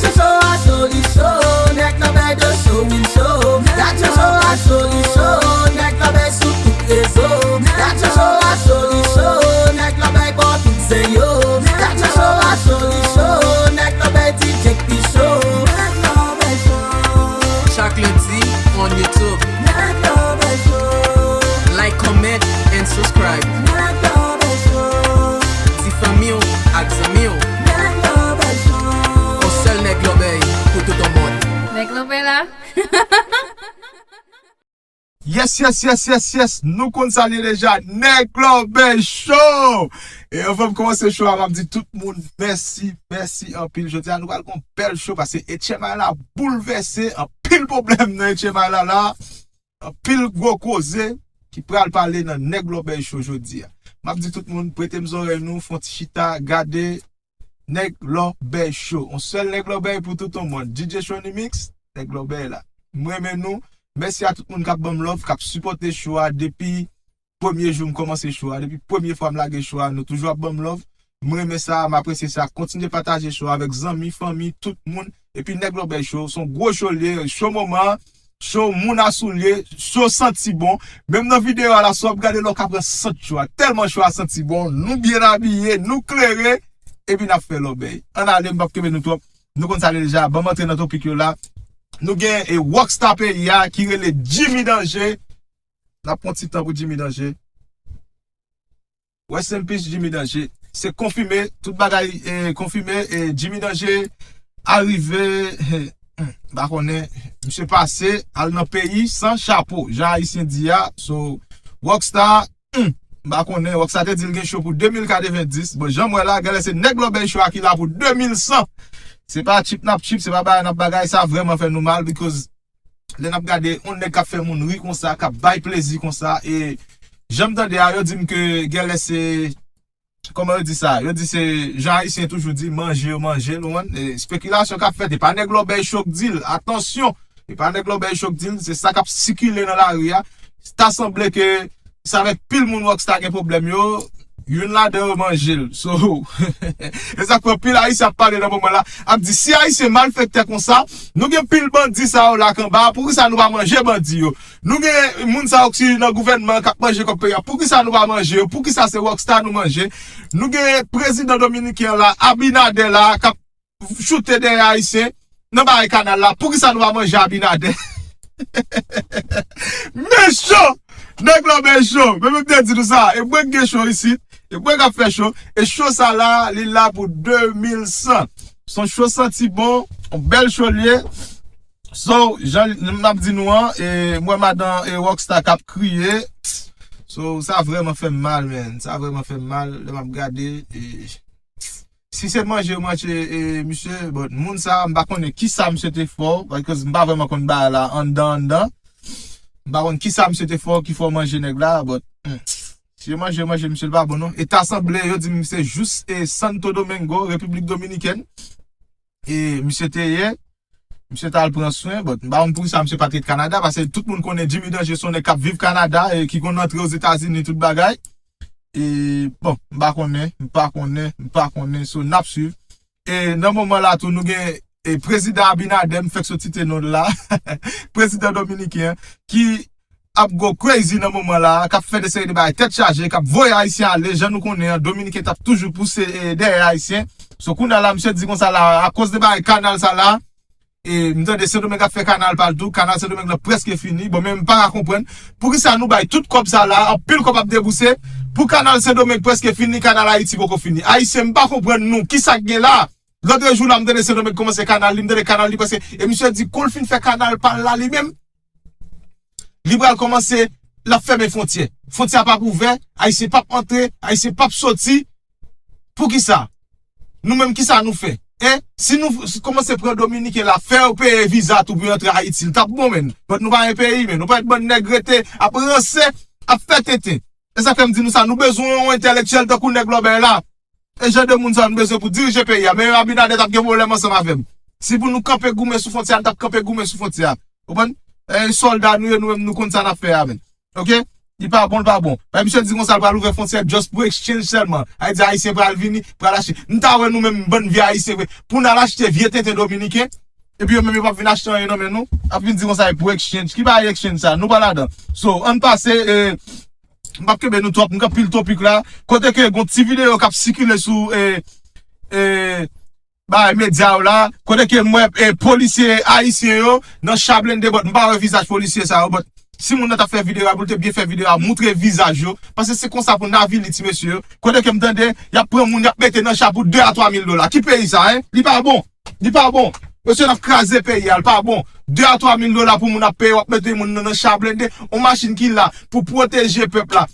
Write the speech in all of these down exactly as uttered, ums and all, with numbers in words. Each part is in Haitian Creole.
Cho cho a cho li cho, nèg nan bèy de cho, wi cho. Gad cho cho a cho li cho, nèg nan bèy sou tout rezo. Gad cho cho a cho li cho, nèg nan bèy bò tout zen yo. Gad cho cho a cho li cho, nèg nan bèy D J k pi cho. Nèg nan bèy cho. Chak lendi on YouTube. Nèg nan bèy cho. Like, comment and subscribe. Nèg nan bèy cho. Di fanmi w ak zanmi w. Nèg nan bèy cho. On sèl nèg lòbèy pou tout on mond. Nèg lòbèy la. Yes, yes, yes, yes, yes. Nou konn sa li deja. Nèg lòbèy show. E anvan m kòmanse show a, m ap di tout moun mèsi, mèsi anpil. Jodi a nou pral gon bèl show paske H M I la boulvèse, anpil pwoblèm nan H M I la la. Anpil gwo koze ki pral pale nan Nèg Lòbèy Show jodi a. M ap di tout moun, prete m zòrèy nou, fè on ti chita, gade Nèg Lòbèy Show. On sèl Nèg Lòbèy pou tout on mond. D J Shonny Mix, Nèg Lòbèy la. M renmen nou. Mèsi a tout moun k ap ban m love, k ap sipòte show a depi premye jou m kòmanse show a, depi premye fwa m lage show a, nou toujou ap ban m love. M renmen sa, m apresye sa. Kontinye pataje show avèk zanmi, fanmi, tout moun. Epi Nèg Lòbèy Show, se yon gwo show l ye, show moman, show moun a soulye, show santi bon. Menm nan videyo a la, si w ap gade la, w ka pran sant show a. Tèlman show a santi bon, nou byen abiye, nou klere, epi n ap fè lòbèy. Ann ale, m p ap kenbe nou twòp. Nou konn sa deja, ban m antre nan topik yo la. Nou gen e Rockstar peyi a ki rele Jimmy Danger. N ap pran ti tan pou Jimmy Danger. Rest in peace Jimmy Danger. Se konfime, tout bagay e, konfime e Jimmy Danger arive, e, m pa konnen, misye pase, al nan peyi san chapo, jan ayisyen di a. So, Rockstar, hmm, m pa konnen, Rockstar te di l gen show pou de mil katrevenndis. Bon, jan m wè la, genlè se Nèg Lòbèy Show a ki la pou de mil san. Se pa cheap n ap cheap, se pa bagay n ap bagay, sa vrèman fè nou mal, because lè n ap gade on nèg k ap fè moun ri konsa, k ap bay plezi konsa, e jan m tande a, yo di m ke genlè se, kòman yo di sa? Yo di se, jan ayisyen toujou di, manje yo manje l, ou konprann? E spekilasyon k ap fèt, e pa Nèg Lòbèy Show k di l, atansyon, e pa Nèg Lòbèy Show k di l, se sa k ap sikile nan lari a. Ta sanble ke se avèk pil moun Rockstar gen pwoblèm yo, youn ladan yo manje l. So, e sa k fè anpil ayisyen ap pale nan moman la, ap di si ayisyen malfektè konsa, nou gen pil bandi sa yo la k anba, poukisa nou pa manje bandi yo? Nou gen moun sa yo ki nan gouvènman k ap manje kòb peyi a, poukisa nou pa manje yo? Poukisa se Rockstar nou manje? Nou gen prezidan dominiken an la, Abinader la, k ap choute dèyè ayisyen nan bagay kanal la. Poukisa nou pa manje Abinader? Men cho! Nèg Lòbèy Show! Men m te di nou sa, e mwen k gen show isit, e mwen k ap fè show, e show sa la, li la pou de mil san. Se yon show santi bon, yon bèl show l ye. So, jan m ap di nou an, e mwen madan e Rockstar k ap kriye. So, sa vrèman fè m mal, man. Sa vrèman fè m mal, lè m ap gade, e si se manje yo manje e misye, but moun sa, m pa konnen kisa misye te fè, because m pa vrèman konn bagay la anndan anndan. M pa konn kisa misye te fè ki fè w manje nèg la, but hmm, si se manje yo manje misye, l pa bon non. E ta sanble, yo di m se jous e Santo Domingo, Repiblik Dominikèn, e misye te ye. Misye t al pran swen, but m pa konn poukisa misye pa t ret Kanada, paske tout moun konnen Jimmy Danger se yon nèg k ap viv Kanada e ki konn antre Ozetazini, tout bagay. E bon, m pa konnen, m pa konnen, m pa konnen, so n ap swiv. E nan moman la tou, nou gen e prezidan Abinader, m fèk sot site non l la, prezidan dominiken an, ki ap go crazy nan moman la, k ap fè de seri de bagay tèt chaje, k ap voye ayisyen ale, jan nou konnen an, dominiken t ap toujou pouse e, dèyè ayisyen. So kounye a la, misye di konsa la, akoz de bagay kanal sa la, e m tande Sendomeng ap fè kanal pa l tou, kanal Sendomeng nan prèske fini. Bon, men m pa ka konprann poukisa nou bay tout kòb sa la, anpil kòb ap debouse, pou kanal Sendomeng prèske fini, kanal Ayiti poko fini. Ayisyen, m pa konprann nou, kisa k gen la? Lòt jou la, m tande Sendomeng kòmanse kanal li, m tande kanal li prèske, e misye di kou l fin fè kanal pa l la li menm, li pral kòmanse, l ap fèmen fwontyè. Fwontyè p ap ouvè, ayisyen p ap antre, ayisyen p ap soti. Poukisa? Nou menm, kisa nou fè? Hein? Si nou kòmanse pran dominiken la, fè yo peye viza tou pou yo antre Ayiti, li t ap bon, menn. But nou pa gen peyi, menn. Nou parèt bann nèg rete ap ranse, ap fè tenten. E sa k fè m di nou sa, nou bezwen yon entèlektyèl tankou nèg Lòbèy la. E jan de moun sa nou bezwen pou dirije peyi a. Men Abinader t ap gen pwoblèm ansanm avè m. Si pou nou kanpe goumen sou fwontyè a, nou t ap kanpe goumen sou fwontyè a. Ou konprann? E sòlda nou ye, nou menm nou konn sa n ap fè a, menn. Oke? Li pa bon, li pa bon. Men misye di konsa, l pral ouvè fwontyè just pou exchange sèlman. Sa vle di Ayisyen pral vini, pral achte. M ta wè nou menm bann vye Ayisyen vre. Pou n al achte vye tenten dominiken, epi yo menm yo p ap vin achte anyen nan men nou. Ap vin di konsa, e pou exchange. Ki bagay exchange sa? Nou pa ladan. So, ann pase, eh, m p ap kenbe nou twòp, m gen anpil topik la. Kote ke gon ti videyo k ap sikile sou, eh, eh, bay medya yo la, kote ke m wè, eh, polisye ayisyen yo nan cha blende, but m pa wè vizaj polisye sa yo, but si moun nan t ap fè videyo a, pou l te byen fè videyo a, moutre vizaj yo, paske se konsa pou n avili ti mesye yo. Kote ke m tande, y ap pran moun, y ap mete nan cha pou de a twa mil dola. Ki peyi sa, en? Li pa bon. Li pa bon. Mesye, n ap kraze peyi a, li pa bon. De a twa mil dola pou moun ap peye, w ap mete moun nan, nan cha blende, yon machin ki la pou pwoteje pèp la.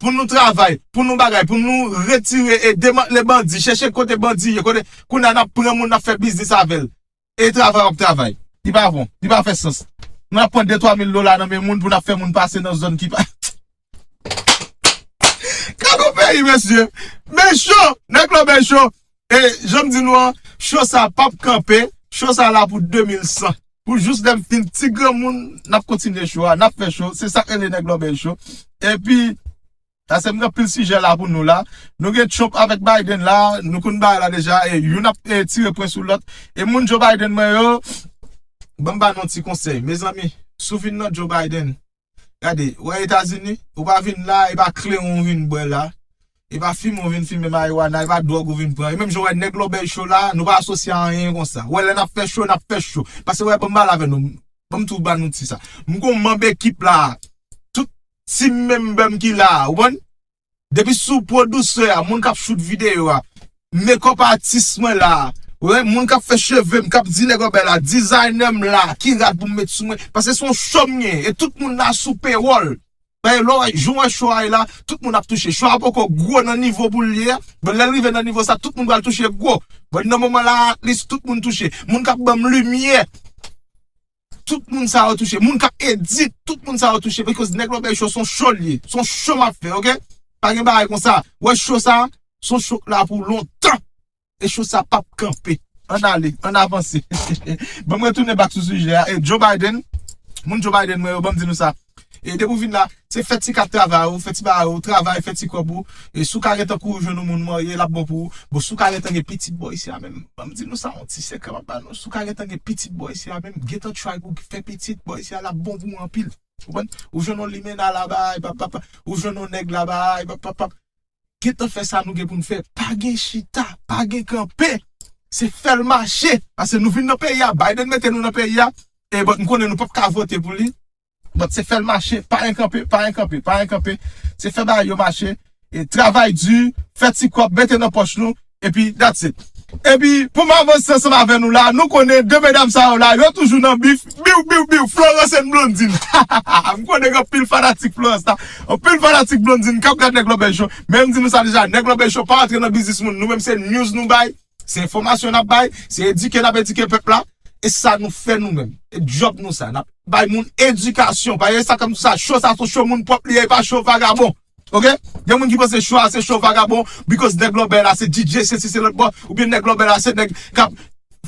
Pou nou travay, pou nou bagay, pou nou retire e demantle bandi, chèche kote bandi ye, kote kounye a n ap pran moun, n ap fè biznis avè l. E travay w ap travay. Li pa bon, li pa fè sans. Nou ap pran de twa mil dola nan men moun pou n ap fè moun pase nan zòn ki pa. Gade yon peyi, mesye. Men cho, nèg lòbèy cho. E jan m di nou an, cho sa p ap kanpe, cho sa la pou de mil san. Pou jis lè m fin ti granmoun, n ap kontinye cho a, n ap fè cho. Se sa k rele nèg lòbèy cho. Epi, paske m gen anpil sijè la pou nou la. Nou gen Trump avèk Biden la, nou konn bagay la deja, e youn ap, e, tire pwen sou lòt. E moun Joe Biden mwen yo, ban m ba nou yon ti konsèy. Mezanmi, si w vin nan Joe Biden, gade, w wè Etazini, ou pa vin la, e pa kleren w vin bwè la. E pa fimen w vin fimen mariwana, e pa dwòg ou vin pran. E menm jan w wè nèg lòbèy cho la, nou pa asosye a anyen konsa. W wè lè n ap fè cho, n ap fè cho. Paske w wè, ban m pale avè nou, ban m tou ba nou ti sa. M gon manm ekip la, tout team member m ki la, ou konprann? Depi sou pwodisè a, moun k ap shoot videyo a, makeup artist mwen la, wi, moun k ap fè cheve m, k ap di nèg lòbèy la, designer m la, ki rad pou m met sou mwen, paske se yon cho m gen, e tout moun la sou pewòl. Paske lè w wè, jan w wè cho a ye la, tout moun ap touche. Cho a poko gwo nan nivo pou l ye a, men lè l rive nan nivo sa, tout moun pral touche gwo. Bon, nan moman la, at least tout moun touche. Moun k ap ban m limyè, tout moun sa yo touche. Moun k ap edit, tout moun sa yo touche. Because nèg lòbèy cho, se yon cho l ye. Se yon cho m ap fè, oke? Pa gen bagay konsa. Wè cho sa, se yon cho k la pou lontan. E cho sa p ap kanpe. Ann ale, ann avanse. Ban m retounen back sou sijè a. E Joe Biden, moun Joe Biden mwen yo, ban m di nou sa. E depi w vin la, se fè ti kat travay ou, fè ti bagay ou, travay, fè ti kòb ou. E si w ka gentan kouri jwenn yon moun marye, l ap bon pou ou. Bon, si w ka gentan gen pitit bò isi a menm, ban m di nou sa, yon ti sekrè m ap ba nou. Si w ka gentan gen pitit bò isi a menm, gentan try pou fè pitit bò isi a, l ap bon pou ou anpil. Ou konprann? Ou jwenn yon limena laba, e pap, pap, pap. Ou jwenn yon nèg laba, e pap, pap, pap. Gentan fè sa nou gen pou n fè. Pa gen chita, pa gen kanpe. Se fè l mache. Paske nou vin nan peyi a, Biden mete nou nan peyi a. E but m konnen nou p ap ka vote pou li. But se fè l mache, pa gen kanpe, pa gen kanpe, pa gen kanpe. Se fè bagay yo mache. E travay di, fè ti kòb, mete nan pòch nou. Epi, that's it. Epi, pou m avanse ansanm avè nou la, nou konnen de medam sa yo la, yo toujou nan bif, biw, biw, biw, Florence and Blondine. M konnen gen anpil fanatik Florence la, anpil fanatik Blondine k ap gad nèg lòbèy cho. Men m di nou sa deja, nèg lòbèy cho pa antre nan biznis moun. Nou menm se news nou bay, se enfòmasyon n ap bay, se edike n ap edike pèp la. E sa nou fè nou menm. E djòb nou sa, n ap bay moun edikasyon. Paske sa kòm sa, cho sa se cho moun pwòp li ye, e pa cho vagabon. Oke? Gen moun ki panse cho a se cho vagabon, because nèg lòbèy la se D J, se si se lòt bò, oubyen nèg lòbèy la se nèg k ap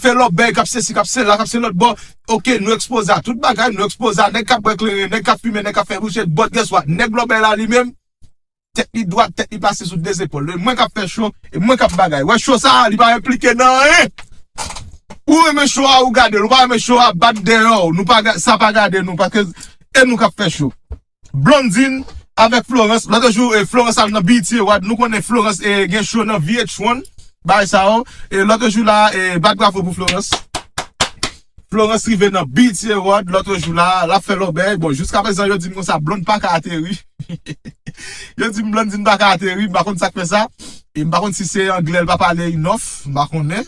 fè lòbèy, k ap se si, k ap se la, k ap se lòt bò. Oke, nou ekspoze a tout bagay, nou ekspoze a nèg k ap bwè kleren, nèg k ap fimen, nèg k ap fè bouche, but guess what? Nèg lòbèy la li menm, tèt li dwat, tèt li plase sou de zepòl. E mwen k ap fè cho, e mwen k ap bagay. Wè cho sa, li pa enplike nan anyen. Ou renmen cho a, ou gade l. Ou pa renmen cho a, bat dèyè w. Nou pa ga-, sa pa gade nou, paske e nou k ap fè cho. Blondine avèk Florence. Lòt jou, e, Florence al nan B E T Award. Nou konnen Florence, e, gen cho nan V H one. Bagay sa yo. E lòt jou la, e, bat bravo pou Florence. Florence rive nan B E T Award lòt jou la, l ap fè lòbèy. Bon, jiskaprezan, yo di m konsa, Blonde pa ka ateri. Yo di m Blondine pa ka ateri, m pa konn sa k fè sa. E m pa konn si se anglè l pa pale enough, m pa konnen.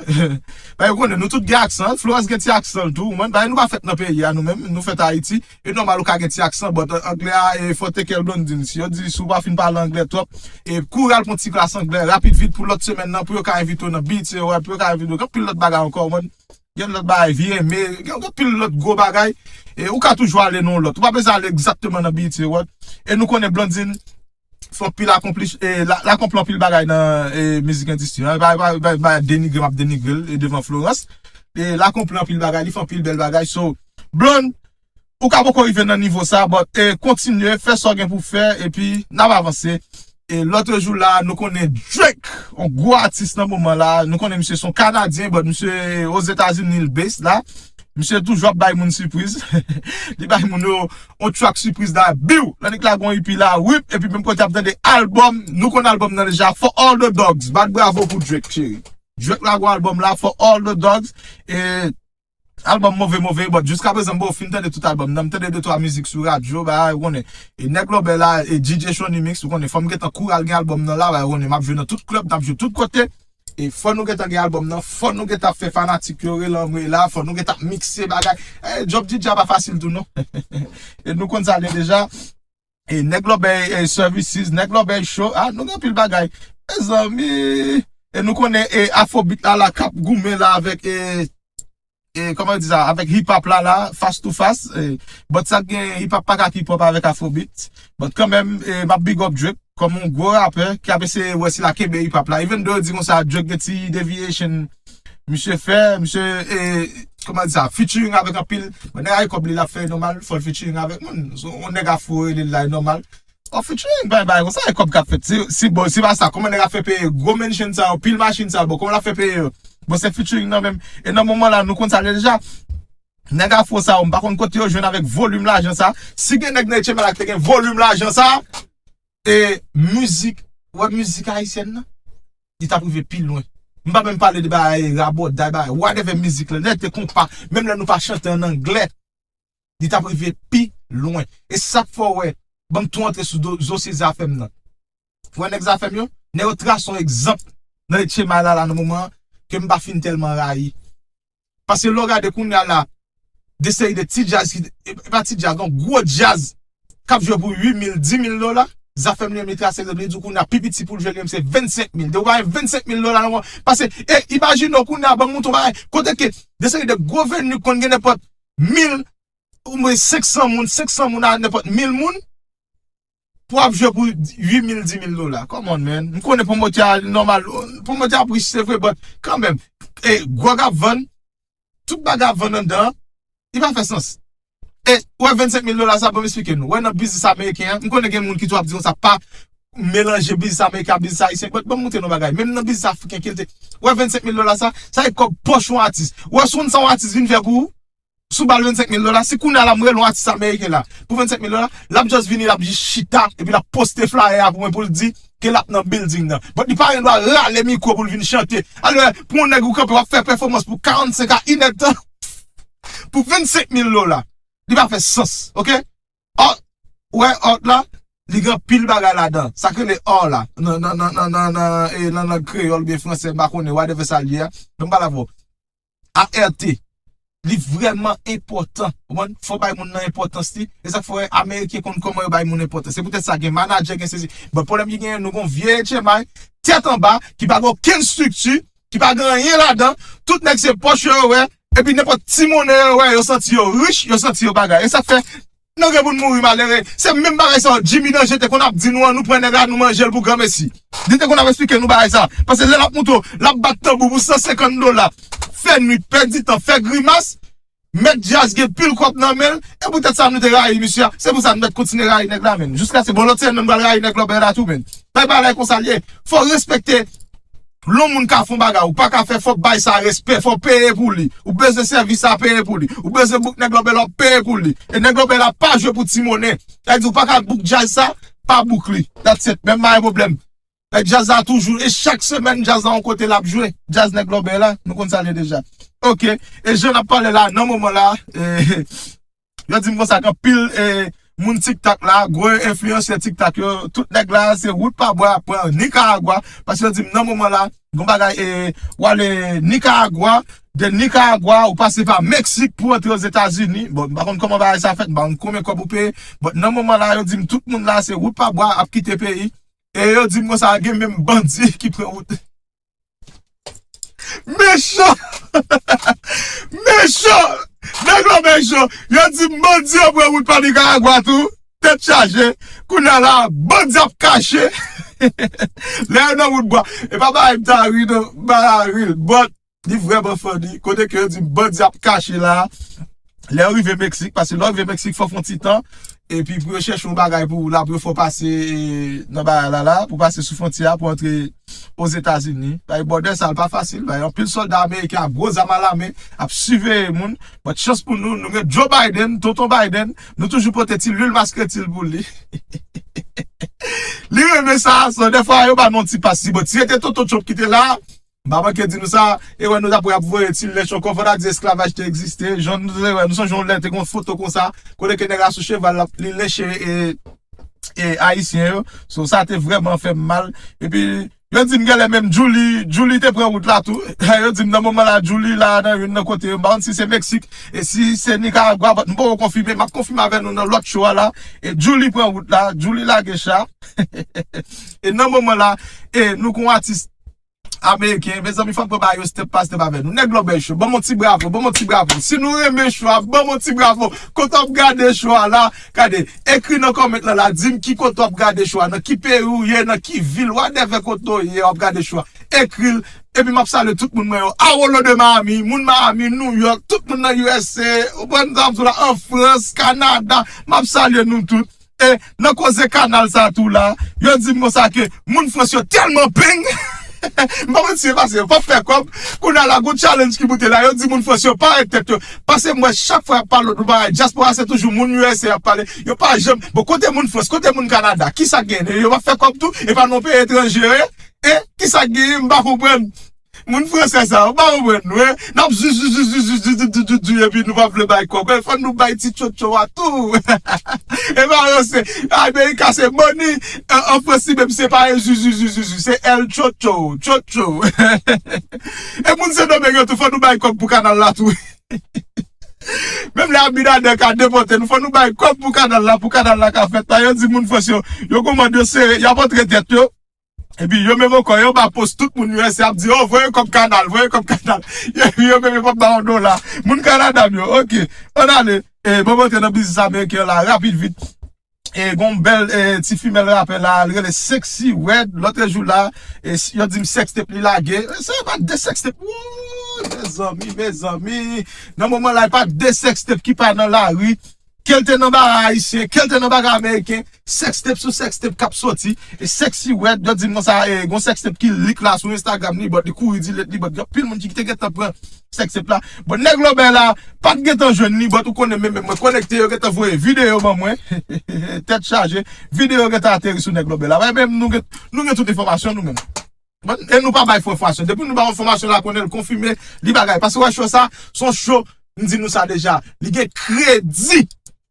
Paske ou konnen, nou tout gen aksan. Florence gen ti aksan l tou, ou konprann? Paske nou pa fèt nan peyi a, nou menm, nou fèt Ayiti. E nòmal ou ka gen ti aksan, but anglè a, e fò te kè Blondine. Si yo di, si w pa fin pale anglè twòp, e kouri al pran ti klas anglè, rapid vit pou lòt semèn nan, pou yo ka envite w nan B E T Award, pou yo ka envite w, gen anpil lòt bagay ankò, ou konprann? Gen lòt bagay, V M A, gen, gen anpil lòt gwo bagay. E ou ka toujou ale nan yon lòt. Ou pa bezwen ale egzakteman nan B E T Award. E nou konnen Blondine fè anpil akonpli, e, l, l akonpli anpil bagay nan, e, mizik endistri an. E pa, pa, pa, pa denigre, m ap denigre l, e, devan Florence. E l akonpli anpil bagay, li fè anpil bèl bagay. So, Blonde, ou ka poko rive nan nivo sa, but e, kontinye, fè sa w gen pou fè, epi n ap avanse. E lòt jou la, nou konnen Drake, yon gwo atis nan moman la, nou konnen misye se yon Kanadyen, but misye Ozetazini l base la. Misye toujou ap bay moun sipriz. Li bay moun yo yon track sipriz la, biw, l annik lage yon E P la, wip, epi menm kote ap tande albòm, nou konn albòm nan deja, For All the Dogs, bat bravo pou Drake, cheri. Drake lage yon albòm la, For All the Dogs, e albòm move, move, but jiska prezan m poko fin tande tout albòm nan, m tande de twa mizik sou radyo, bagay, ou konnen. E nèg Lòbè la, e D J Shonny Mix, ou konnen, fò m gentan kouri al gen albòm nan la, bagay, ou konnen, m ap jwe nan tout klèb, n ap jwe tout kote. E fò nou gentan gen albòm nan, fò nou gentan fè fanatik yo rele anmwe la, fò nou gentan mikse bagay. E, djòb D J a pa fasil tou non. E nou konn sa l ye deja. E nèg Lòbè e, Services, nèg Lòbè Show, ah, nou gen anpil bagay. Mezanmi, e nou konnen e Afrobeat la, la k ap goumen la avèk e, e kòman yo di sa, avèk hip hop la, la, face to face. E, but sa k gen hip hop pa ka keep up avèk Afrobeat. But kanmenm, e, m ap big up Drake kòm yon gwo rapè ki ap eseye wè si l a kenbe hip hop la. Even though yo di konsa Drake gen ti deviation misye fè, misye, e, kòman di sa, featuring avèk anpil, men nèg a e kòb li l ap fè e nòmal, fò l featuring avèk moun. So, yon nèg afro rele l la e nòmal. Ò, featuring, bay, bay, konsa e kòb k ap fèt. Si, si, bon, si pa sa, kòman nèg ap fè peye gwo mansion sa yo, pil machin sa yo, bon, kòman l ap fè peye yo? Bon, se featuring nan menm. E nan moman la, nou konn sa deja. Nèg afro sa yo, m pa konn kote yo jwenn avèk volim lajan sa. Si gen nèg nan H M I la ki te gen volim lajan sa, e mizik, wè mizik ayisyèn nan, li t ap rive pi lwen. M pa menm pale de bagay rabòday, bagay whatever mizik la, lè te konpa, menm lè nou pa chante an anglè, li t ap rive pi lwen. E sa k fè w wè, ban m tou antre sou do, dosye Zafèm nan. Ou wè nèg Zafèm yo, nèg yo trase yon egzanp nan H M I la, la nan moman an, ke m pa fin tèlman rayi. Paske lè w gade kounye a la, de seri de ti djaz ki, e, e pa ti djaz, non, gwo djaz, k ap jwe pou uit mil, dis mil dola, Zafèm li menm li trase egzanp, li di w kounye a pi piti pou l jwe li menm se vennsenk mil. Depi w pa gen vennsenk mil dola nan men w, paske, e, imajine w kounye a, ban m montre w bagay, kote ke de seri de gwo venue konn gen nenpòt mil, ou mwen senk san moun, senk san moun a nenpòt mil moun, pou ap jwe pou uit mil, dis mil dola. Come on, man. M konnen pwomotè a nòmal, pwomotè ap rich, se vre, but kanmenm, e, gwòg ap vann, tout bagay ap vann anndan an, li pa fè sans. E, wè vennsenk mil dola sa, ban m eksplike nou. Wè nan biznis ameriken an, m konnen gen moun ki tou ap di konsa, pa melanje biznis ameriken ak biznis ayisyen, but ban m montre nou bagay. Menm nan biznis afriken, ki l te, wè vennsenk mil dola sa, sa e kòb pòch yon atis. Wè si w konn sa yon atis vin fè pou ou, si w ba l vennsenk mil dola, si kounye a la m rele yon atis ameriken la, pou vennsenk mil dola, l ap just vini, l ap jis chita, epi l ap poste flyer a pou mwen pou l di ke l ap nan building nan. But li pa gen dwa rale mikwo pou l vin chante. Alò, pou yon nèg ou kanpe, w ap fè pèfòmans pou karannsenk a inèdtan, pou vennsenk mil dola. Li pa fè sans, oke? Art, wè art la, li gen anpil bagay ladan. Sa k rele art la, nan, nan, nan, nan, nan, nan, e, nan lang kreyòl oubyen fransè, m pa konnen, whatever sa l ye a. Men m pale avè w. A R T, li vrèman enpòtan. Ou konprann? Fò bay moun nan enpòtans li. E sa k fè w wè Ameriken konn kòman yo bay moun enpòtans. Se poutèt sa, gen manadjè, gen sesi. But pwoblèm ki genyen, nou gon vye H M I, tèt anba, ki pa gen okenn estrikti, ki pa gen anyen ladan. Tout nèg se pòch yo yo wè. Epi nenpòt ti monnen yo wè, yo santi yo rich, yo santi yo bagay. E sa k fè, nou gen pou n mouri malere. Se menm bagay sa Jimmy Danger te konn ap di nou an, nou pran nèg la, nou manje l pou granmesi. Li te konn ap eksplike nou bagay sa. Paske lè l ap monte w, l ap bat tanbou pou san senkant dola. Fè nwit, pèdi tan, fè grimas. Mèt djaz gen pil kòb nan men l. E poutèt sa nou te rayi misye a. Se pou sa nou mèt kontinye rayi nèg la, menn. Jiskaske bon lòt semèn, nou pral rayi nèg Lòbè la tou, menn. Bay bagay konsa l ye. Fò w respekte. Lè yon moun ka fè yon bagay, ou pa ka fè, fò w bay sa respè, fò w peye pou li. Ou bezwen sèvis sa, peye pou li. Ou bezwen bouk nèg Lòbè la, w peye pou li. E nèg Lòbè la pa jwe pou ti monnen. Sa vle di ou pa ka bouk djaz sa, pa bouk li. That's it. Menm pa gen pwoblèm. E djaz la toujou, e chak semèn djaz la yon kote l ap jwe. Djaz nèg Lòbè la, nou konn sa l ye deja. Oke, e jan n ap pale la, nan moman la, e, yo di m konsa, gen anpil, e, moun TikTok la, gwo enfliyansè TikTok yo, tout nèg la, se wout pa bwa y ap pran, Nicaragua, paske yo di m nan moman la, gon bagay, e, w ale Nicaragua, de Nicaragua, ou pase pa Meksik pou antre Ozetazini. Bon, m pa konn kòman bagay sa fèt, m pa konn konbyen kòb ou peye, but nan moman la, yo di m tout moun la, se wout pa bwa ap kite peyi, e yo di m konsa, gen menm bandi ki pran wout. Mechan! Mechan! Nèg la mechan! Yo di m bandi yo pran wout pa Nicaragua tou. Tèt chaje. Kounye a la, bandi ap kache. Lè yo nan wout bwa. E pa bagay m ta ri non, m pa ri. But, li vrèman funny. Kote ke yo di m bandi ap kache la. Lè yo rive Meksik, paske lè yo rive Meksik, fò fè yon ti tan, epi pou yo chèche yon bagay pou la, pou yo fè w pase, e, nan bagay la, la, pou pase sou fwontyè a, pou antre Ozetazini. Bay bòdè sa, l pa fasil, bay anpil sòlda ameriken ak gwo zam alamen ap siveye moun. But chans pou nou, nou gen Joe Biden, tonton Biden, nou toujou pote ti lwil maskreti l pou li. Li renmen sa, so dèfwa yo ba nou yon ti pas. Si bon, si se te tonton Trump ki te la, m pa manke di nou sa, e wè nou t ap wè y ap voye ti lèch ankò, fò ta di esklavaj te egziste, jan nou te wè, nou sonje yon lè te gen yon foto konsa, kote ke nèg la sou cheval l ap li lèche e, e Ayisyen yo, so sa te vrèman fè m mal, epi yo di m genlè menm Julie, Julie te pran wout la tou, yo di m nan moman la Julie la nan youn nan kote yo, m pa konn si se Meksik, e si se Nicaragua, but m poko konfime, m ap konfime avè nou nan lòt show a la, e Julie pran wout la, Julie lage cha, e nan moman la, e nou kon atis ameriken, mezanmi, fò n pran bagay yo step pa step avè nou. Nèg Lòbèy Show, ban m yon ti bravo, ban m yon ti bravo. Si nou renmen show a, ban m yon ti bravo. Kote w ap gade show a la, gade, ekri nan comment lan la, di m ki kote w ap gade show a, nan ki peyi w ye, nan ki vil, whatever kote w ye, w ap gade show a. Ekri l, epi m ap salye tout moun mwen yo. All over de Miami, moun Miami, New York, tout moun nan U S A, ou konprann sa m di w la, an Frans, Kanada, m ap salye nou tout. E nan koze kanal sa tou la, yo di m konsa ke moun Frans yo tèlman peng. M pa konn si se pase yo p ap fè kòb. Kounye a la, gon challenge ki moute la, yo di moun Frans yo pa ret tèt yo. Pase m wè chak fwa y ap pale lòt bagay, dyaspora se toujou moun U S A y ap pale. Yo pa janm, bon, kote moun Frans, kote moun Kanada, kisa k genyen? Yo p ap fè kòb tou? E pa nan yon peyi etranje yo ye? E kisa k genyen? M pa konprann. Moun fransè sa, ou pa konprann nou, en? N ap zu, zu, zu, epi nou pa vle bay kòb. Fò nou bay ti tchotcho a tou. E pa yo se, Amerika se money, an, an Frans li menm se pa e zu, zu, zu, zu, zu, se el tchotcho, tchotcho. E moun Sendomeng yo tou, fò nou bay kòb pou kanal la tou. Menm lè Abinader ka depòte nou, fò nou bay kòb pou kanal la, pou kanal la ka fèt. Pa yo di moun Frans yo, yo gon mòd yo sere, y ap antre tèt yo. Epi yo menm ankò, yo ba pòs tout moun U S A ap di, "Oh, voye kòb kanal, voye kòb kanal." Epi yo menm yo p ap ba yon dola. Moun Kanada m yo, oke. Ann ale, e, bon, m antre nan biznis ameriken la, rapid, vit. E, gon bèl, e, ti fimèl rapè la, li rele Sexy Red, lòt jou la, e, si, yo di m sextape li lage. E, se pa de sextape. Wouy, mezanmi, mezanmi. Nan moman la, e pa de sextape ki pa nan lari. Ke l te nan bagay ayisyen, ke l te nan bagay ameriken, sextape sou sextape k ap soti, e Sexy Red, yo di m konsa, e, gon sextape ki leak la sou Instagram li, but li kouri delete li, but gen anpil moun ki te gentan pran sextape la. But nèg Lòbèy la, pa t gentan jwenn li, but ou konnen menm, menm mwen konekte, yo gentan voye videyo ban mwen. Tèt chaje, videyo gentan ateri sou nèg Lòbèy la. Wè, menm nou gen, nou gen tout enfòmasyon nou menm. Bon, e nou pa bay fo enfòmasyon. Depi nou bay enfòmasyon la, konnen l konfime, li bagay. Paske wè show sa, se yon show, m di nou sa deja, li gen kredi.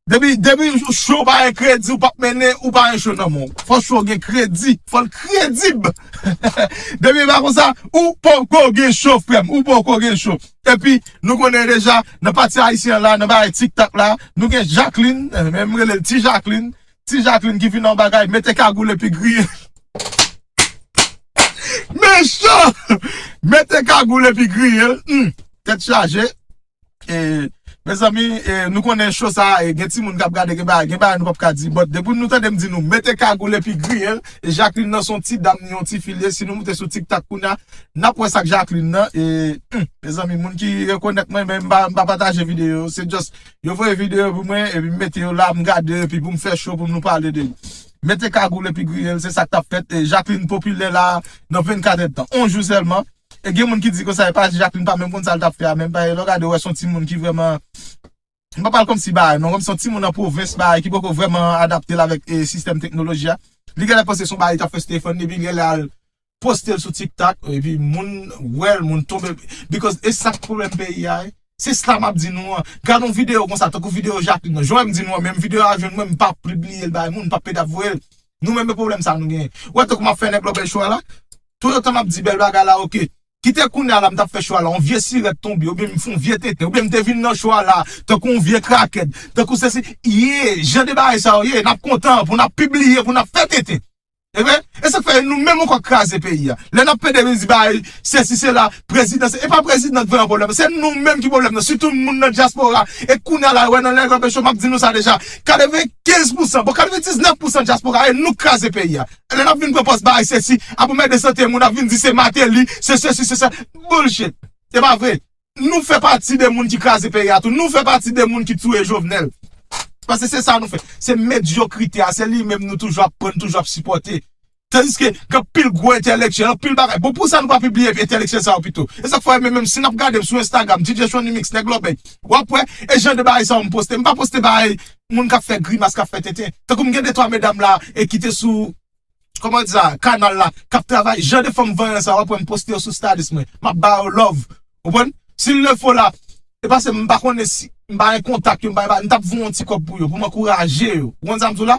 Depi, depi show pa gen kredi, ou p ap mennen, ou pa gen show nan men w. Fò show gen kredi, fò l kredib. Depi e pa konsa, ou poko gen show, frè m, ou poko gen show. Epi, nou konnen deja, nan pati ayisyen an la, nan bagay TikTok la, nou gen Jacqueline, eh, men m rele l Ti Jacqueline, Ti Jacqueline ki vin nan bagay, mete kagoul epi griye. Mechan! Mete kagoul epi griye l. Hmm. Tèt chaje. E, mezanmi, e, nou konnen show sa, e, gen timoun k ap gade, gen bagay, gen bagay nou p ap ka di. But depi nou tande m di nou, mete kagoul epi griye l. E Jacqueline nan se yon ti dam, ni yon ti fi l ye. Si nou moute sou TikTok kounye a, n ap wè sa k Jacqueline nan. E, hmm, mezanmi, moun ki rekonèt mwen, men m pa, m pa pataje videyo yo. Se just, yo voye videyo pou mwen, epi m mete yo la, m gade yo, epi pou m fè show, pou nou pale de li. Mete kagoul epi griye l, se sa k t ap fèt. E Jacqueline popilè la nan vennkat èdtan. On jou sèlman. E gen moun ki di konsa, e pa Jacqueline pa menm konn sa l t ap fè a, menm pa, lè w gade, w wè se yon timoun ki vrèman, m pa pral kòmsi bagay, non, kòmsi yon timoun nan pwovens, bagay, ki poko vrèman adapte l avèk, e, sistèm teknoloji a. Li genlè panse se yon bagay li t ap fè sou telefòn li, epi li genlè al poste l sou TikTok, epi moun wè l, moun tonbe. Because e sa k pwoblèm peyi a, e. Se sa m ap di nou an. Gade yon videyo konsa, tankou videyo Jacqueline nan. Jan m di nou an, menm videyo a jwenn mwen, m pa pibliye l bay moun, m pa pede ap voye l. Nou menm e pwoblèm sa nou genyen. Ou wè tankou m ap fè nèg Lòbèy show a la, toutotan m ap di bèl bagay la, oke. Kite kounye a la, m t ap fè show a la, yon vye sirèt tonbe, oubyen m fè yon vye tenten, oubyen m te vin nan show a la, tankou yon vye krakèt, tankou sesi, ye, jan de bagay sa yo ye, n ap kontan pou n ap pibliye, pou n ap fè tenten. Ebyen, e sa k fè nou menm ankò k kraze peyi a. Lè n ap pede vin di bagay, sesi, sela, prezidan, se, e pa prezidan k vrèman pwoblèm nan, se nou menm ki pwoblèm nan, sitou moun nan dyaspora. E kounye a la, wè nan lè Lòbèy Show, m ap di nou sa deja, katrevenkenz pousan, bon, katrevendiznèf pousan dyaspora, e nou k kraze peyi a. Lè n ap vin pran pòz bagay sesi, ap anmède sante moun, ap vin di se Martelly, se sesi, se sa. Bullshit. Se pa vre. nou fè pati de moun ki kraze peyi a tou. Nou fè pati de moun ki touye Jovenel. Paske se sa nou fè. Se medyokrite a, se li menm nou toujou ap pran, nou toujou ap sipòte. Tandiske gen anpil gwo entèlektyèl, anpil bagay. Bon, pou sa nou pa pibliye entèlektyèl sa yo pito. E sa k fè menm, menm si n ap gade m sou Instagram, D J Sean Remix, Nèg Lòbèy, w ap wè, e jan de bagay sa yo m poste. M pa poste bagay moun k ap fè grimas, k ap fè tenten. Tankou m gen de twa medam la, e ki te sou, kòman di sa, kanal la, k ap travay, jan de fanm vanyan sa yo, w ap wè m poste yo sou status mwen. M ap ba yo love. Ou konprann? Si l le fo la, e paske m pa konnen si, m pa gen kontak yo, m pa, m t ap voye yon ti kòb pou yo, pou m ankouraje yo. Ou konn sa m di w la?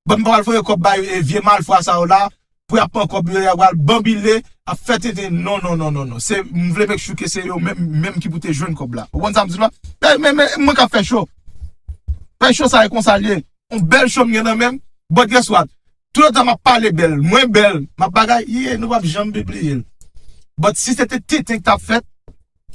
Bon, m pa pral voye kòb bay e vye malfwa sa yo la, pou y ap pran kòb yo, y ap pral banbile, ap fè tenten. Non, non, non, non, non. Se, m vle make sure ke se yo menm, menm ki pou te jwenn kòb la. Ou konn sa m di w la? Men, men, men, mwen k ap fè cho. Fè cho sa e konsa l ye. Yon bèl cho m gen nan men m. But guess what? Toutotan m ap pale bèl, mwen bèl, m ap bagay, ye, nou p ap janm pibliye l. But si se te tenten k t ap fèt,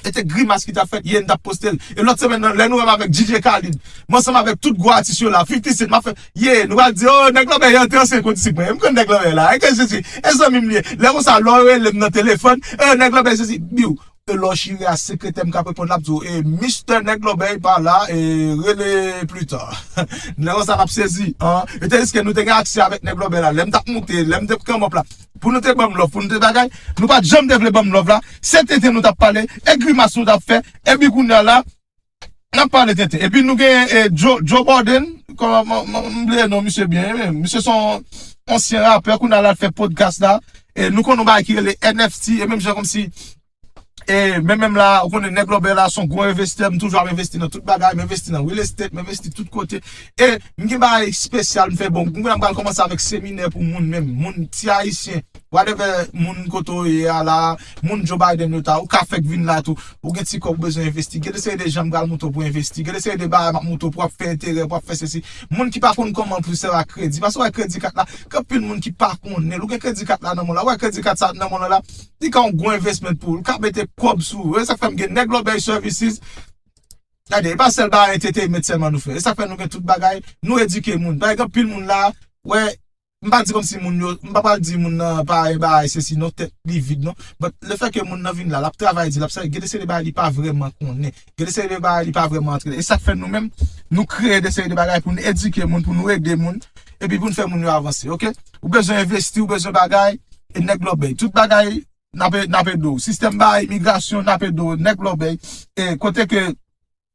e te grimas ki t ap fèt, ye, n t ap poste l. E lòt semèn nan, lè nou wè m avèk D J Khaled, m ansanm avèk tout gwo atis yo la, fifty Cent, m ap fè, ye, nou pral di, o, Nèg Lòbèy antre ansyen kondisip mwen. M konn Nèg Lòbèy la, e ke sesi, e zanmi m li ye. Lè konsa, lè w rele m nan telefòn, e, Nèg Lòbèy sesi, biw. E lè w chire a sekretè m k ap reponn, l ap di w, e, Mister Nèg Lòbèy pa la, e, rele pli ta. Lè konsa, n ap sezi, an. E tandiske nou te gen aksè avèk Nèg Lòbèy la, lè m t ap moute, lè m te kanmòp la, pou nou te ban m love, pou nou te bagay, nou pa t janm te vle ban m love la. Se tenten nou t ap pale, e grimas nou t ap fè, epi kounye a la, n ap pale tenten. Epi nou gen, e, Joe, Joe Budden, kòman, m, m, m bliye non misye byen, e, misye se yon ansyen rapè, kounye a l al fè podcast la, e nou konn yon bagay ki rele N F T, e menm jan kòmsi, e menm menm la, ou konnen Nèg Lòbèy la se yon gwo envestè, m toujou ap envesti nan tout bagay, m envesti nan real estate, m envesti tout kote. E m gen bagay espesyal m fè, bon, m pral kòmanse avèk seminè pou moun menm, moun ti ayisyen, whatever, moun kote w ye a la, moun Joe Biden yo ta, ou ka fèk vin la tou. Ou gen ti kòb ou bezwen envesti. Gen de seri de jan m pral montre w pou envesti. Gen de seri de bagay m ap montre w pou w ap fè enterè, pou w ap fè sesi. Moun ki pa konn kòman pou sèvi ak kredi. Paske w wè kredi kat la, gen anpil moun ki pa konnen l. Ou gen kredi kat la nan men w la. Ou wè kredi kat sa nan men w la, li ka yon gwo investment pou ou. Li ka mete kòb sou ou. E sa k fè m gen Nèg Lòbèy Services. Gade, e pa sèl bagay entertainment sèlman nou fè. E sa k fè nou gen tout bagay. Nou edike moun. Paske gen anpil moun la, wè, m pa di kòmsi moun yo, m pa pral di moun nan pa gen bagay, sesi, non, tèt li vid, non. But le fait que moun nan vin la, l ap travay di, l ap sèvi, gen de seri de bagay li pa vrèman konnen. Gen de seri de bagay li pa vrèman antre. E sa k fè nou menm, nou kreye de seri de bagay pou nou edike moun, pou nou ede moun, epi pou nou fè moun yo avanse, oke? Ou bezwen envesti, ou bezwen bagay, e Nèg Lòbèy. Tout bagay, n ap, n ap ede w. Sistèm bagay imigrasyon, n ap ede w. Nèg Lòbèy, e kote ke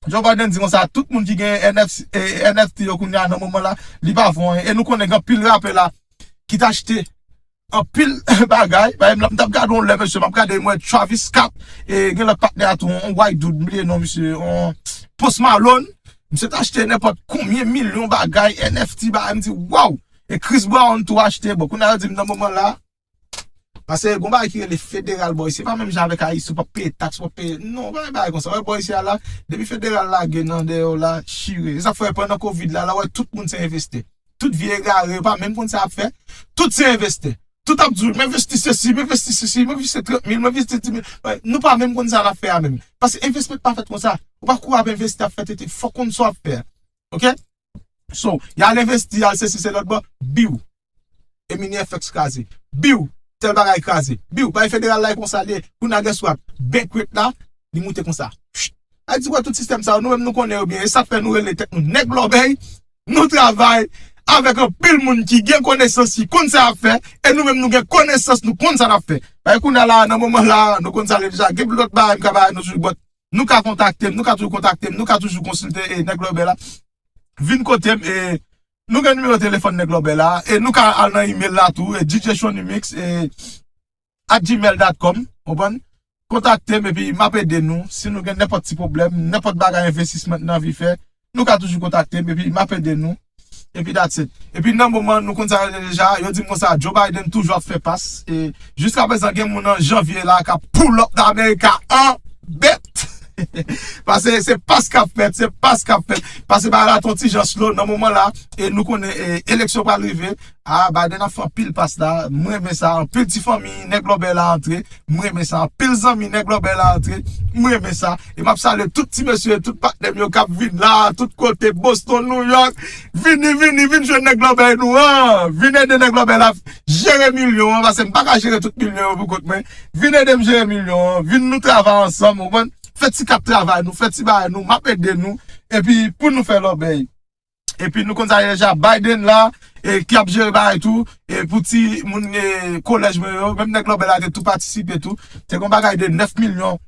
Joe Biden di konsa, tout moun ki gen N F, e, N F T yo kounye a nan moman la, li pa vo anyen. E nou konnen gen anpil rapè la ki t achte anpil bagay. Pa egzanp, m t ap gade yon lè, mesye, m ap gade, m wè Travis Scott, e gen lòt patnè a tou, yon white dude, m bliye non misye, yon Post Malone. Misye t achte nenpòt konbyen milyon bagay, N F T bagay, m di, waw! E Chris Brown tou achte. Bon, kounye a yo di m nan moman la, Paske gon bagay ki rele federal, bò, se pa menm jan avèk Ayiti, ou p ap peye taks, ou p ap peye, non, pa gen bagay konsa. Wè, bò, isi a la, depi federal lage nan dèyè w la, chire. E sa k fè pandan kovid la, la, wè, tout moun se envestè. Tout vye egare, yo pa menm konn sa y ap fè. Tout se envestè. Tout ap di w, m envesti sesi, m envesti sesi, m envesti trant mil, m envesti dis mil. Wè, nou pa menm konn sa n ap fè a menm. Paske envestment pa fèt konsa. Ou pa kouri ap envesti, ap fè tete. Fòk konn sa w ap fè a. Oke? So, y al envesti, y al sesi, se lòt bò, biw. E mini F X kraze. Biw, tèl bagay kraze. Biw, bagay federal la e konsa l ye. Kounye a guess what? Bank rate la, li moute konsa. Pst. Sa di wè tout sistèm sa yo, nou menm nou konnen yo byen. E sa k fè nou rele tèt nou nèg lòbèy. Nou travay avèk anpil moun ki gen konesans, ki konn sa y ap fè. E nou menm nou gen konesans, nou konn sa n ap fè. Bagay kounye a la, nan moman la, nou konn sa l ye deja. Gen lòt bagay m ka bay nou sou, but nou ka kontakte m, nou ka toujou kontakte m, nou ka toujou konsilte, e, nèg lòbèy la. Vin kote m, e, nou gen nimewo telefòn nèg lòbèy la, e nou ka al nan email la tou, e, D J Shonimix, e, at gmail dot com, konprann? Kontakte m, epi m ap ede nou. Si nou gen nenpòt ti pwoblèm, nenpòt bagay envestisman n anvi fè, nou ka toujou kontakte m, epi m ap ede nou. Epi that's it. Epi nan moman, nou konn sa yo deja, yo di m konsa, Joe Biden toujou ap fè pas, e jiskaprezan gen moun an janvye la k ap pull up nan America an bèt. Paske se pas k ap fèt, se pas k ap fèt. Paske bagay la t on ti jan slow nan moman la, e nou konnen, e, eleksyon pral rive. A, Biden ap fè anpil pas la. M renmen sa. Anpil ti fanmi nèg lòbèy la antre. M renmen sa. Anpil zanmi nèg lòbèy la antre. M renmen sa. E m ap salye tout ti mesye, tout patnè m yo k ap vin la, tout kote, Boston, New York. Vini, vini, vin jwenn nèg lòbèy nou an. Vin ede nèg lòbèy la jere milyon an, paske m pa ka jere tout milyon yo pou kont mwen. Vin ede m jere milyon an. Vin nou travay ansanm, ou konprann? fè ti kat travay nou, fè ti bagay nou, m ap ede nou, epi pou nou fè lòbèy. Epi nou konn sa deja, Biden la, e, ki ap jere bagay tou, e, pou ti moun, e, kolèj mwen yo, menm nèg lòbèy la te tou patisipe tou, te gon bagay de nèf milyon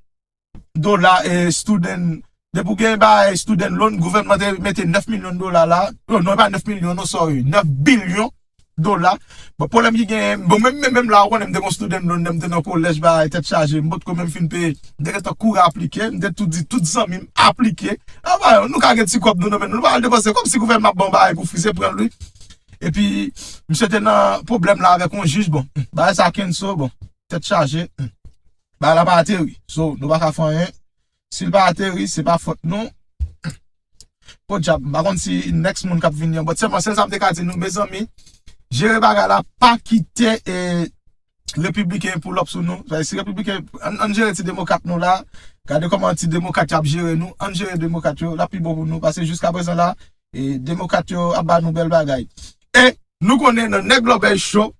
dola, e, student, depi w gen bagay student loan, gouvènman te mete nèf milyon dola la, non, non, e pa nèf milyon, non, sorry, nèf bilyon dola. Bon, pwoblèm ki genyen, bon, menm, menm, menm la, ou konnen m te gon student loan, lè m te nan kolèj, bagay, tèt chaje, m potko menm fin peye, m te gentan kouri aplike, m te tou di tout zanmi m aplike. Anvan, nou ka gen ti kòb nou nan men nou, nou pa al depanse, kòmsi gouvènman ap ban w bagay pou fri, se pran l, wi. Epi, misye te nan pwoblèm la avèk yon jij, bon, bagay sa kenso, bon, tèt chaje, bagay la pa ateri, so, nou pa ka fè anyen. Si l pa ateri, se pa fòt nou. Podyab, m pa konn si next moun k ap vini an, but sèlman sèl sa m te ka di nou, mezanmi, jere bagay la, pa kite, e, repibliken pull up sou nou. Paske si repibliken, ann, ann jere ti demokrat nou la, gade kòman ti demokrat yo ap jere nou, ann jere demokrat yo, l ap pi bon pou nou, paske jiska prezan la, e, demokrat yo ap ba nou bèl bagay. E nou konnen nan Nèg Lòbèy Show,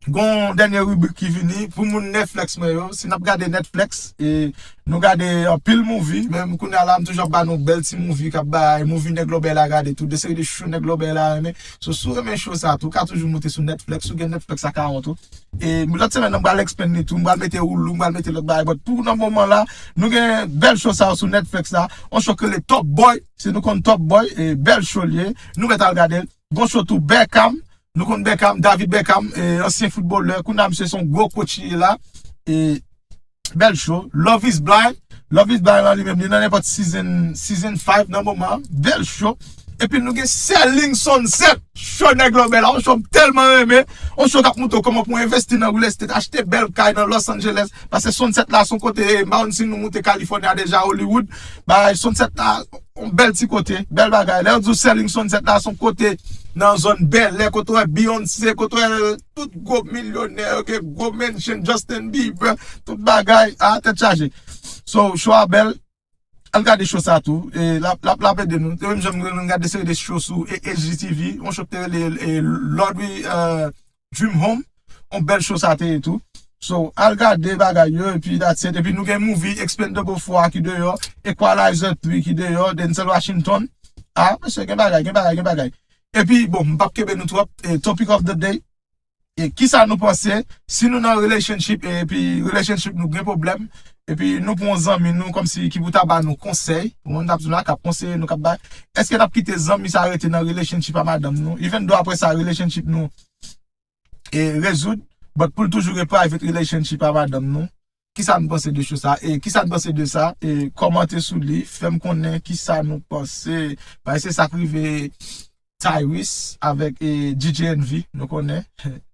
gon dènye ribrik ki vini pou moun Netflix mwen yo. Si n ap gade Netflix, e nou gade anpil movie, men kounye a la, m toujou ap ba nou bèl ti movie k ap bay movie Nèg Lòbèy la gade tou, de seri de show Nèg Lòbèy la renmen. So, si w renmen show sa tou, ou ka toujou moute sou Netflix, ou gen Netflix a ka wont ou. E lòt semèn nan, m pral explain li tou, m pral mete Hulu, m pral mete lòt bagay, but pou nan moman la, nou gen bèl show sa yo sou Netflix la, yon show k rele Top Boy, si nou konn Top Boy, e bèl show l ye, nou mèt al gade l. Gon show tou Beckham, nou konn Beckham, David Beckham, e, ansyen foutbolè, kounye a misye se yon gwo coach li ye la. E bèl show. Love is Blind, Love is Blind lan li menm, li nan nenpòt season, season five nan moman an. Bèl show. Epi nou gen Selling Sunset, show Nèg Lòbèy la, yon show m tèlman renmen. Yon show k ap montre w kòman pou w envesti nan real estate, achte bèl kay nan Los Angeles. Paske Sunset la se yon kote, e, m pa konn si nou moute California deja, Hollywood. Bay Sunset la, yon bèl ti kote, bèl bagay. Lè yo di w Selling Sunset la, se yon kote nan zòn bèlè, kote w wè Beyoncé, kote w wè tout gwo milyonè, yo gen gwo mansion, Justin Bieber, tout bagay, a, tèt chaje. So, show a bèl, al gade show sa tou, e l ap, l ap, l ap ede nou. Se menm jan nou gade de seri de show sou, e, H G T V, yon show ki te rele, e, Lord We, e, Dream Home, yon bèl show sa te ye tou. So, al gade bagay yo, epi that's it. Epi nou gen movie Expendables four a ki deyò, Equalizer three ki deyò, Denzel Washington. A, mesye, gen bagay, gen bagay, gen bagay. Epi, bon, m p ap kenbe nou twòp. E, topic of the day. E kisa nou panse, si nou nan relationship, e, epi relationship nou gen pwoblèm, epi nou pran yon zanmi nou kòmsi ki pou ta ba nou konsèy, ou konn n ap di nou la, k ap konseye nou, k ap bay, èske n ap kite zanmi sa rete nan relationship a madanm nou, even though apre sa relationship nou e rezoud, but pou l toujou gen private relationship a madanm nou. Kisa n panse de show sa? E kisa n panse de sa? E kòmante sou li, fè m konnen kisa nou panse. Paske se sa k rive Tyrese avèk, e, D J Envy, nou konnen.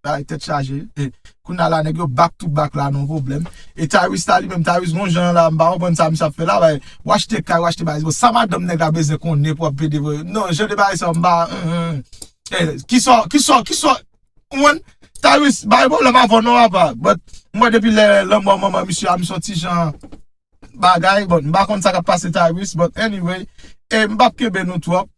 Bay tèt chaje. E kounye a la, nèg yo back to back la, nan pwoblèm. E Tyrese la, li menm, Tyrese, gon jan la, m pa konprann sa misye ap fè la, bay, w achte kay, w achte bagay. Bon, sa madanm nèg la bezwen konnen pou ap pede voye. Non, jan de bagay sa, m pa, hum, hum. E, kisa, kisa, kisa, ou konprann? Tyrese, bay pwoblèm avè w non, apa. But, mwen depi lè lanmò manman misye a, misye yon ti jan bagay, but m pa konn sa k ap pase Tyrese, but anyway, e m p ap kenbe nou twòp.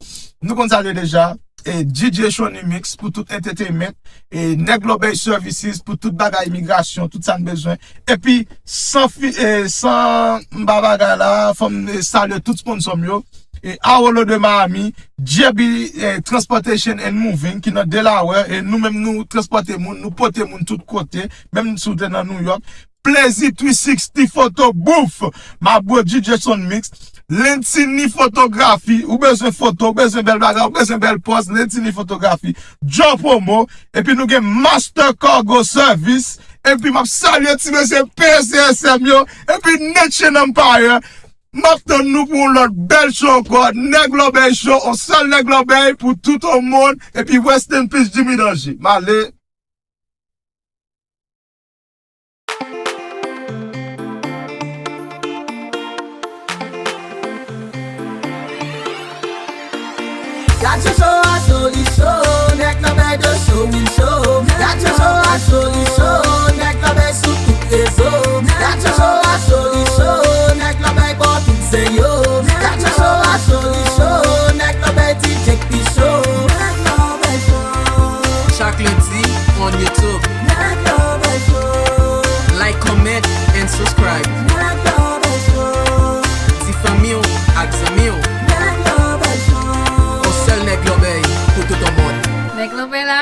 Nou konn sa l ye deja. E D J Shonny Mix pou tout entertainment, e Nèg Lòbèy Services pou tout bagay imigrasyon, tout sa n bezwen. Epi, san fi, e, san m pa bagay la, fò m, e, salye tout sponsò m yo. E Awolo de Miami, J B, e, Transportation and Moving ki nan Delaware, e nou menm nou transpòte moun, nou pote moun tout kote, menm si w te nan New York. Plezi three sixty Photo Booth, Mabro D J Shonny Mix, Lentini Fotografi, ou bezwen foto, ou bezwen bèl bagay, ou bezwen bèl pòz, Lentini Fotografi, Joe Promo, epi nou gen Master Cargo Service, epi m ap salye ti mesye P C S M yo, epi Nation Empire, m ap tann nou pou yon lòt bèl show ankò, Nèg Lòbèy Show, yon sèl Nèg Lòbèy pou tout yon mond, epi rest in peace Jimmy Danger. M ale. Gad show show a Shonny show, nèg nan bay de show, wi show. Gad show show a Shonny show, nèg nan bay sou tout rezo. Gad show show a Shonny show, nèg nan bay bò tout zen yo. Gad show show a Shonny show, nèg nan bay D J k pi cho. Nèg nan bay show. Chak lendi on YouTube. Nèg nan bay show. Like, comment, and subscribe. Nèg nan bay show. Fanmi w ak zanmi w. Yon sèl nèg lòbèy pou tout yon mond. Nèg lòbèy la.